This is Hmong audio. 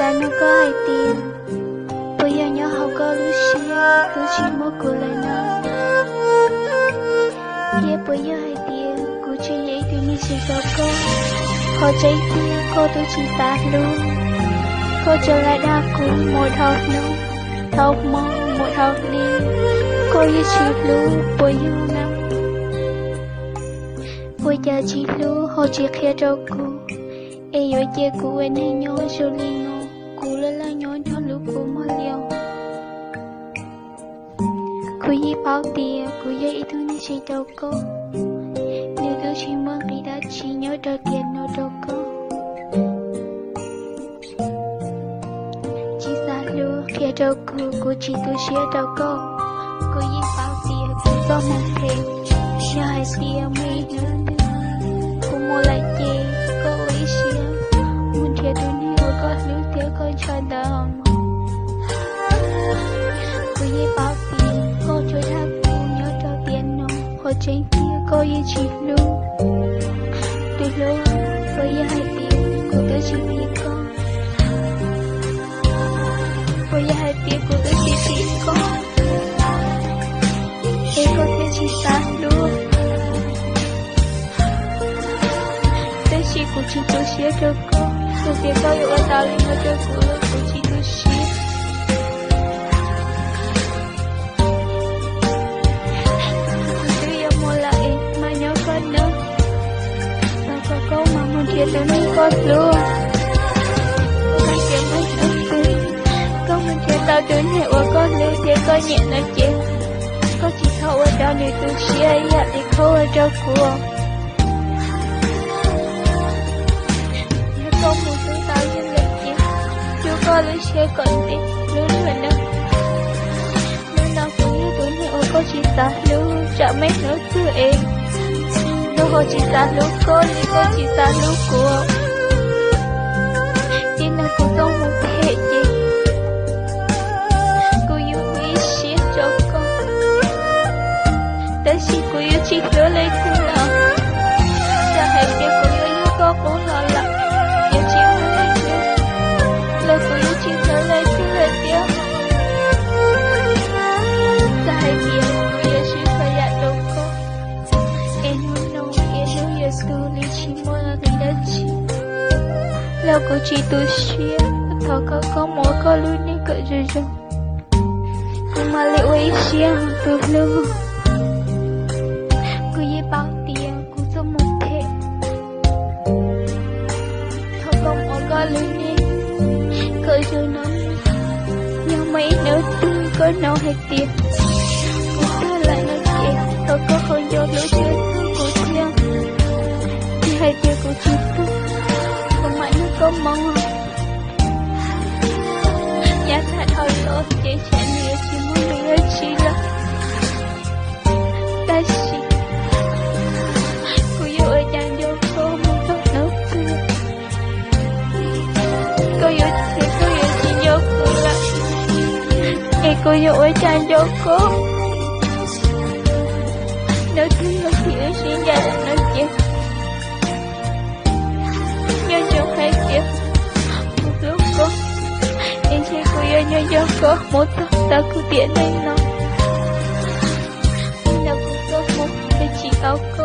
Xav nug koj hais tias, puas yog nyob hauv koj lub siab twb tsis muaj kuv lawm no? Thiab puas yog hais tias kuv tsis yog ib tug neeg tsis tau koj? Qhov tseeb tiag koj twb tsis xav hlub, koj tsuas lam dag kuv mus dhau hnub, dhau hmo, mus dhau hli, koj yeej tsis hlub puas yog na? Ua cas tsis hlub ho tsis qhia rau kuv, es yuav cia kuv ua neeg nyob zoo li no, kuv laj laj nyob nrog lub kua muag li os. Kuv yeej paub tias kuv yog ib tug neeg tsis tau koj, nws twb tsis muaj nqis dab tsi nyob rau tiam no rau koj. Tsis xav hlub qhia rau kuv, kuv tsis tu siab rau koj. Kuv yeej paub tias kuv txoj hmoo phem, yog hais tias muaj ib hnub twg kuv mus lawm ces koj ua ib siab mus nrhiav tus neeg uas koj hlub thiab koj ntshaw ntawd mog. Kuv yeej paub tias koj tsuas dag kuv nyob rau tiam no, qhov tseeb tiag koj yeej tsis hlub. Tus hlub, puas yog hais tias kuv twb tsis phim koj? Puas yog hais tias kuv twb tsis phim koj, es koj thiaj tsis xav hlub? Tab sis kuv tsis tu siab rau koj, txawm tias koj yuav ua tau li no rau kuv los kuv tsis tu siab. Kuv twb yuav mus lawm es mas nyob koj nawb, thov kom koj mam mus nrhiav tus neeg koj hlub. Koj mus nrhiav tau tus neeg uas koj hlub thiab koj nyiam no ces koj tsis txhob ua rau nws tu siab ib yam li koj ua rau kuv. Yog koj mus hlub tau yog lawm ces rub koj lub siab kom ntev hlub luag nawb. Hnub no kuv yog tus neeg uas koj tsis xav hlub, tsam muaj ib hnub twg es koj ho tsis xav hlub koj li koj tsis xav hlub kuv. Txij no kuv txoj hmoo phem ces kuv yuav ua ib siab rau koj, tab sis kuv yuav tsis hlub leej twg lawm. Txawm hais tias kuv yuav yug koj qub los lawm, yuav tsis hlub leej twg, los kuv yuav tsis hlub leej twg lawm thiab. Txawm hais tias kuv yuav swb txhua yam rau koj, es hnub no es hnub yuav tu li tsis muaj nqis dab tsi, los kuv tsis tu siab, thov koj, koj mus ua koj lub neej kom zoo zoo, kuv mam li ua ib siab tus hlub. Kuv yeej paub tias kuv txoj hmoo phem, thov koj mus ua koj lub neej kom zoo no. Yog muaj ib hnub twg koj hnov hais tias kuv tuag lawm no ces thov koj ho nco hlub txog kuv thiab. Tsis hais tias kuv tsis tuag, kuv mam nrog koj mus. Yav tag dhau los ces tsam nws yuav tsis muaj nqis dab tsi lawm, tab sis kuv yuav ua cas nco koj mus txog hnub twg? Koj yuav, koj yuav tsis nco kuv lawm, es kuv yuav ua cas nco koj? Hnub twg yog thaum wb sib ncaim lawm no ces nco ntsoov hais tias kuv hlub koj, es ntshe kuv yuav nco nco koj mus txog tag kuv tiam neej no. Hnub no kuv tuaj mus es tsis tau koj.